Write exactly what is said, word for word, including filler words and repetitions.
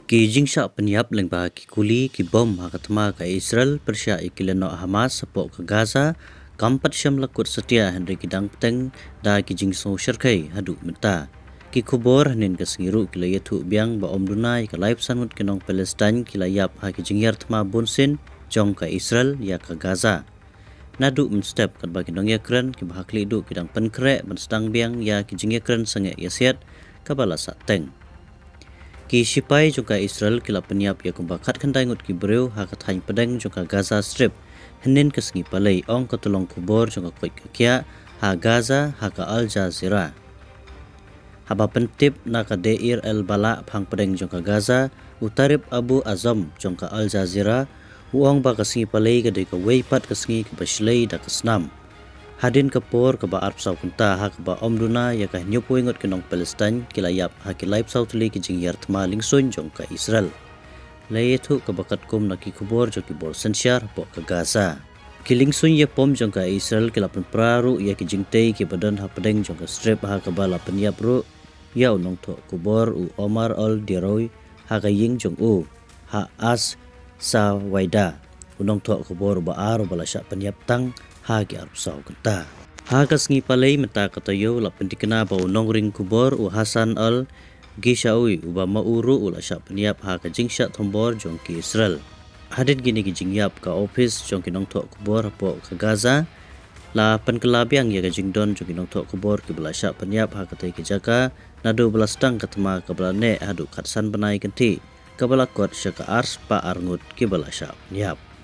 Ki jingshah pynïap lyngba ki kuli ki bom ha ka thma ka Israel pyrshah ïa ki lehnoh Hamas hapoh ka Gaza kam pat shym la kut satia, hynrei ki dang bteng da ki jingsngewshyrkhei haduh mynta. Ki khubor hynnin ka sngi ruh ki la ïathuh biang ba ym duna ïa ka laiphew san ngut ki nong Palestine ki la ïap ha ki jingïar thma bunsien jong ka Israel ïa ka Gaza. Naduh mynstep katba ki nongïakren kiba ha khlieh duh ki dang pynkhreh ban sdang biang ïa ki jingïakren sangeh ïasiat kaba la sahteng. Ki shipai jong ka Israel ki la pynïap ïa kumba khatkhyndai ngut ki briew ha ka thaiñ pdeng jong ka Gaza Strip hynnin ka sngi Palei, ong ka tyllong khubor jong ka koit ka khiah ha Gaza ha ka Al Jazeera. Haba pyntip na ka Deir el Balah phang pdeng jong ka Gaza, u Tarif Abu Azom jong ka Al Jazeera u ong ba ka sngi Palei ka dei kawei pat ka sngi kaba shlei da ka snam. Hadien ka por kaba arphew saw kynta ha kaba ym duna ïa ka hynñiewphew ngut ki nong Palestine ki la ïap ha ki laiphew saw tylli ki jingïar thma lyngsuiñ jong ka Israel. La ïathuh kaba katkum na ki khubor jong ki bor synshar hapoh ka Gaza. Ki lyngsuiñ ïapom jong ka Israel ki la pynpra ruh ïa ki jingtei kiba don hapdeng jong ka Strip ha kaba la pynïap ruh ïa u nongthoh khubor u Omar Al Dirawi ha ka ïing jong u ha As Sawaida, u nongthoh khubor uba ar uba la shah pynïap tang ha ki arphew saw kynta. Ha ka sngi Palei mynta ka taïew la pyntikna ba u nongring khubor u Hassan Al Gishawi uba ma u ruh u la shah pynïap ha ka jingshah thombor jong ki Israel. Hadien kine ki jingïap, ka ophis jong ki nongthoh khubor hapoh ka Gaza la pynkylla biang ïa ka jingdon jong ki nongthoh khubor kiba la shah pynïap ha katei ka jaka naduh ba la sdang ka thma kaba la neh haduh khatsan bnai kynthih kaba la kot sha ka arspah ar ngut kiba la shah pynïap.